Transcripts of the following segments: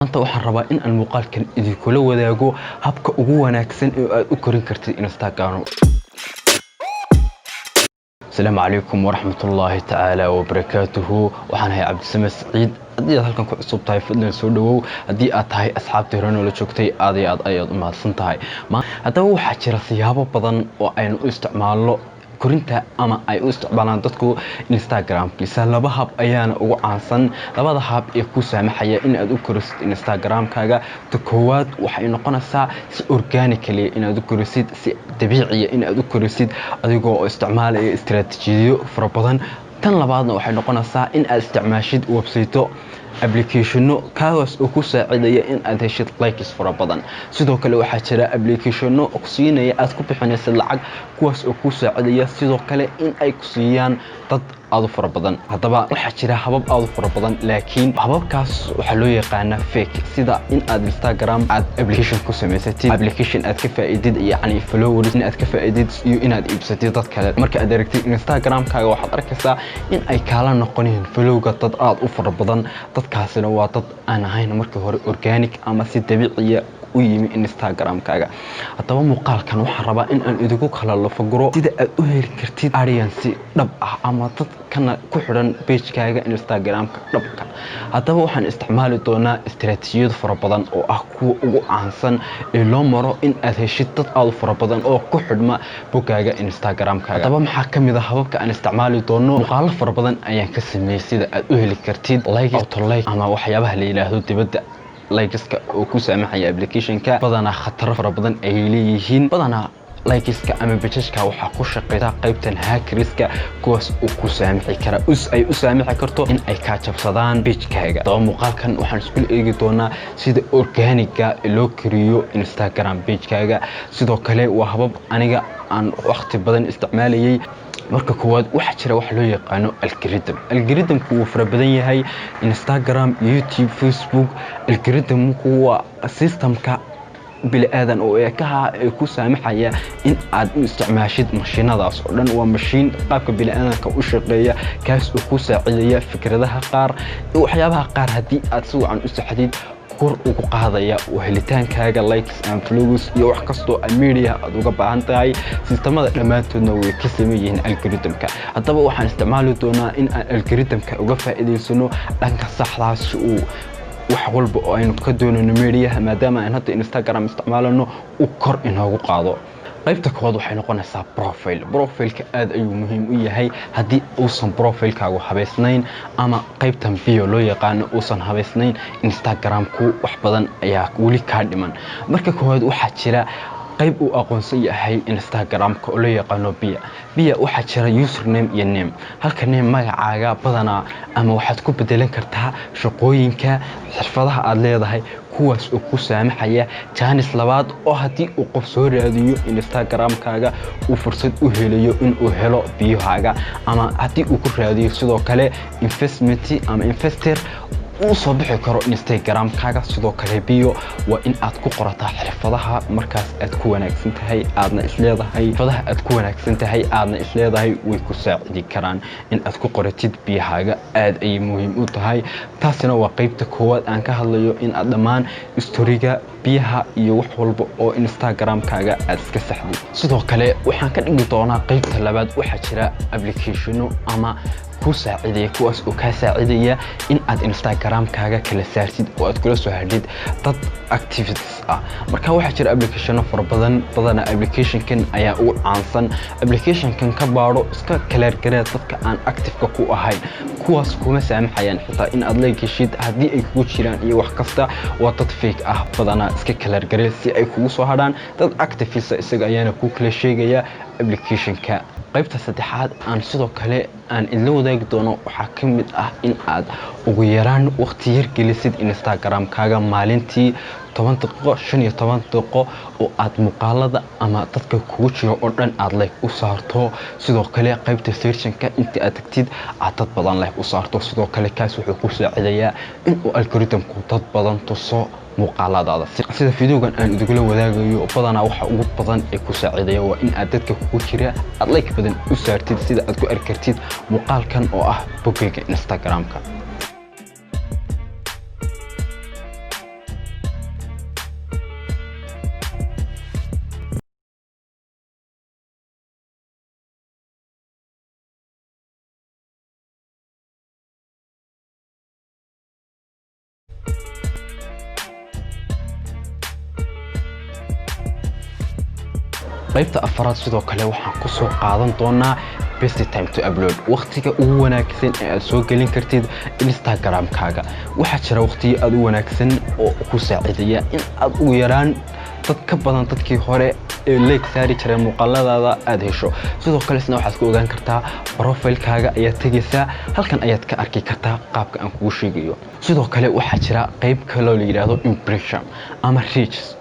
Maanta waxaan rabaa in aan muuqaalkan idinkula wadaago habka ugu wanaagsan ee aad u korin kartid Instagram. Asalaamu calaykum waraxmatullaahi tacaala wabarakaatuhu. Waxaan ahay Cabdisamed Saciid. Haddii aad halkan ku cusub tahay, fadlan soo dhawow. Haddii aad tahay asxaabtii hore noola joogtay, aad iyo aad ayaad u mahadsan tahay. Haddaba waxaa jira siyaabo badan oo aynu u isticmaalno korinta ama ay u isticmaalaan dadku Instagramkiisa. Laba hab ayaana ugu caansan, labada hab ee ku saamaxaya in aad u korisid Instagramkaaga. Ta koowaad waxay noqonaysaa si organically inaad u korisid, si dabiiciya in aad u korisid, adigoo isticmaalaya istaraatiijiyo fara badan. Tan labaadna waxay noqonaysaa in aad isticmaashid website, applicationo, kaas oo ku saacidaya in aad heshid likes fara badan. Sidoo kale waxaa jira applicationo ku siinaya, aad ku bixinaysid lacag, kuwaas oo ku saacidaya sidoo kale in ay ku siiyaan dad aad u fara badan. Haddaba waxaa jira habab aad u fara badan, laakiin hababkaas waxaa loo yaqaanaa fake, sida in aad Instagram aad application ku samaysatid, application aad ka faa'iidid, yacni followers in aad ka faa'iidid iyo inaad iibsatid dad kale. Marka aad aragtid Instagramkaaga, waxaad arkaysaa in ay kaala noqonayeen followga dad aad u fara badan. Dadkaasina waa dad aan ahayn markii hore organic ama si dabiiciya u yimi Instagramkaaga. Haddaba muuqaalkan waxaan rabaa in aan idinku kala lafaguro sida aad u heli kartid audience dhab ah ama dad kana ku xidhan pagekaaga Instagramka dhabka. Haddaba waxaan isticmaali doonaa istaraatiijiyad fara badan oo ah kuwa ugu caansan ee loo maro in aad heshid dad aad u fara badan oo ku xidhma boggaaga Instagramkaaga. Haddaba maxaa ka mid ah hababka aan isticmaali doono? Muuqaalo fara badan ayaan ka sameeyey sida aad u heli kartid like, auto like ama waxyaabaha la yidhaahdo dibadda likeska oo ku saamaxaya applicationka. Badanaa khataro fara badan ayay leeyihiin. Badanaa likeska ama pageka waxaa ku shaqeysa qaybtan hackerska, kuwaas uu ku saamixi kara ay u saamixi karto in ay kaa jabsadaan pagekaaga. Haddaba muuqaalkan waxaan iskula eegi doonaa sida organicga loo koriyo Instagram pagekaaga. Sidoo kale waa habab aniga aan waqti badan isticmaalayay. Marka koowaad waxaa jira wax loo yaqaano algorithm. Algorithmku wuu fara badan yahay: Instagram, YouTube, Facebook. Algorithmku waa systemka bili-aadan oo eekaha ee ku saamaxaya in aad u isticmaashid mashiinadaas oo dhan. Waa mashiin qaabka bili-aadanka u shaqeeya, kaas oo ku saacidaya fikradaha qaar, waxyaabaha qaar. Haddii aad si wacan u saxdid, kor ugu qaadaya helitaankaaga likes and followers iyo wax kastoo media aad uga baahan tahay. Sistamada dhammaantoodna way ka sameyn yihiin algorithmka. Haddaba waxaan isticmaali doonaa in aan algorithmka uga faa'iidaysano dhanka saxdaa, si uu wax walba oo aynu ka doonayno mediaha, maadaama aan hadda Instagram isticmaalano, uu kor inoogu qaado. Qaybta koowaad waxay noqonaysaa profile. Profileka aad ayuu muhiim u yahay. Haddii uusan profilekaagu habaysnayn ama qaybtan bio loo yaqaano uusan habaysnayn, Instagramku wax badan ayaa weli kaa dhiman. Marka koowaad waxaa jira qayb uu aqoonsan yahay Instagramka oo loo yaqaano bio. Bio waxaa jira username iyo name. Halka name magacaaga badanaa, ama waxaad ku bedelan kartaa shaqooyinka, xirfadaha aad leedahay, kuwaas oo ku saamaxaya chance labaad oo haddii uu qof soo raadiyo Instagramkaaga uu fursad u helayo inuu helo biohaaga, ama haddii uu ku raadiyo sidoo kale investment ama investor, uu soo bixi karo Instagramkaaga. Sidoo kale bio waa in aad ku qorataa xirfadaha markaas aad ku wanaagsan tahay, aadna isleedahay xirfadaha aad ku wanaagsan tahay, aadna isleedahay way ku saacidi karaan. In aad ku qoratid biohaaga aad ayay muhiim u tahay. Taasina waa qeybta koowaad aan ka hadlayo, in aad dhammaan storyga, bioha iyo wax walba oo Instagramkaaga aad iska saxdid. Sidoo kale waxaan ka dhigi doonaa qeybta labaad, waxaa jira applicationo ama ku saacidaya, kuwaas oo kaa saacidaya in aad Instagramkaaga kala saartid oo aad kula soo hadhid dad activities ah. Marka waxaa jira applicationo fara badan. Badana applicationkan ayaa ugu caansan. Applicationkan ka baadho, iska clear garee dadka aan activeka ku ahayn. Kuwaas kuma saamaxayaan xitaa in aad like heshid haddii ay kugu jiraan iyo wax kasta. Waa dad fake ah. Badanaa iska clear garee si ay kugu soo hadhaan dad activista. Isaga ayaana ku kala sheegaya applicationka. Qaybta saddexaad aan sidoo kale aan idla wadaagi doono waxaa ka mid ah in aad ugu yaraan waqti yar gelisid Instagramkaaga maalintii, 10 daqiiqo, 15 daqiiqo, oo aad muuqaalada ama dadka kugu jiro oo dhan aad like u saarto. Sidoo kale qaybta searchinka inta aad tagtid aad dad badan like u saarto. Sidoo kale kaas wuxuu ku saacidayaa inuu algorithmku dad badan tuso muuqaaladaada, sida videogan aan idugula wadaagayo. Badanaa waxa ugu badan ee ku saacidaya waa in aad dadka kugu jira aad like badan u saartid, sida aad ku arki kartid muuqaalkan oo ah bogeyga Instagramka. Qaybta afaraad sidoo kale waxaan kusoo qaadan doonaa best time to upload, waqtiga ugu wanaagsan ee aad soo gelin kartid Instagram-kaaga. Waxaa jira waqtiyo aada u wanaagsan oo ku saacidaya in aad ugu yaraan dad ka badan dadkii hore ee like saari jiray muuqaaladaada aada hesho. Sidoo kale isna waxaad ku ogaan kartaa profile-kaaga ayaad tegaysaa, halkan ayaad ka arki kartaa qaabka aan kugu sheegayo. Sidoo kale waxaa jira qayb kaloo la yidhaahdo impression ama reaches,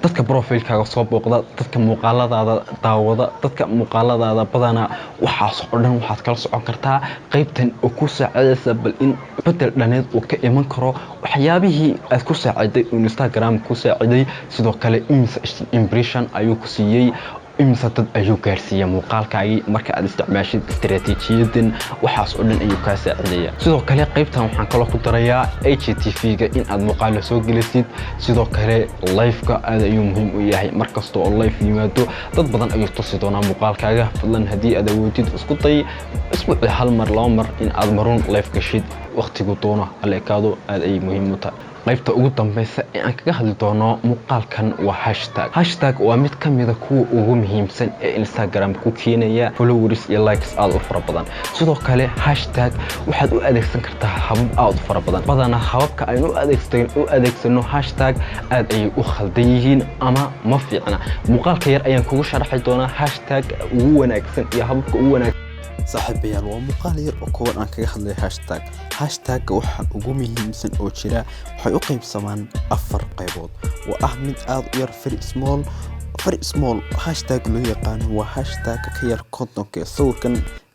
dadka profile-kaaga soo booqda, dadka muuqaaladaada daawada, dadka muuqaaladaada badanaa. Waxaas oo dhan waxaad kala socon kartaa qaybtan oo ku saacidaysa bal in bedel dhaneed uu ka iman karo waxyaabihii aad ku saaciday uu Instagram ku saaciday. Sidoo kale imise impression ayuu ku siiyey, imise dad ayuu gaarsiiyey muuqaalkaagii marka aad isticmaashid istaraatiijiyadan? Waxaas oo dhan ayuu kaa saacidaya. Sidoo kale qaybtan waxaan kaloo ku darayaa IGTV-ga, in aad muuqaala soo gelisid. Sidoo kale live-ka aad ayuu muhiim u yahay. Markasta oo live yimaado, dad badan ayuu tusi doonaa muuqaalkaaga. Fadlan haddii aad awoodid, isku day isbuucii hal mar, laba mar in aad maruun live gashid, waqtigu doono hala ekaado. Aad ayay muhiim u tahay. Qaybta ugu dambeysa ee aan kaga hadli doono muuqaalkan waa hashtag. Hashtag waa mid ka mida kuwa ugu muhiimsan ee Instagram ku keenaya followers iyo likes aada u fara badan. Sidoo kale hashtag waxaad u adeegsan kartaa habab aada u fara badan. Badanaa hababka aynu u adeegsano hashtag aad ayay u khaldan yihiin ama ma fiicna. Muuqaalka yar ayaan kugu sharaxi doonaa hashtag ugu wanaagsan iyo hababka ugu wanaagsan. Saaxiibayaal, waa muuqaal yar oo kooban aan kaga hadlay hashtag. Hashtagga waxaa ugu muhiimsan oo jira waxay u qaybsamaan afar qaybood oo ah mid aada u yar, very small. Very small hashtag loo yaqaano waa hashtag ka yar 50-ka. Sawirkan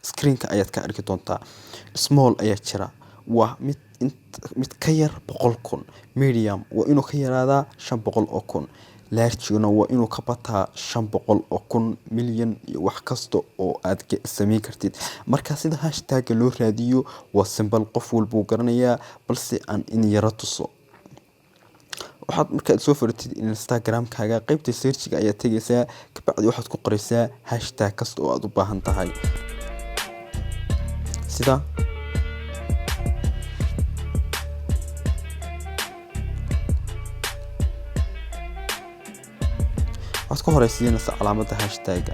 screenka ayaad ka arki doontaa. Small ayaa jira, waa mid ka yar 100,000. Medium waa inuu ka yaraadaa 500,000. Large-na waa inuu ka bataa 500,000, milyan iyo wax kasta oo aad samayn kartid. Marka sida hashtagga loo raadiyo waa simple, qof walbuu garanayaa, balse aan in yaro tuso. Waxaad markaad soo furatid Instagram-kaaga, qaybta search-iga ayaad tegaysaa. Kabacdi waxaad ku qoraysaa hashtag kasta oo aad u baahan tahay, sida waxaad ku horeysiinaysaa calaamadda hashtagga.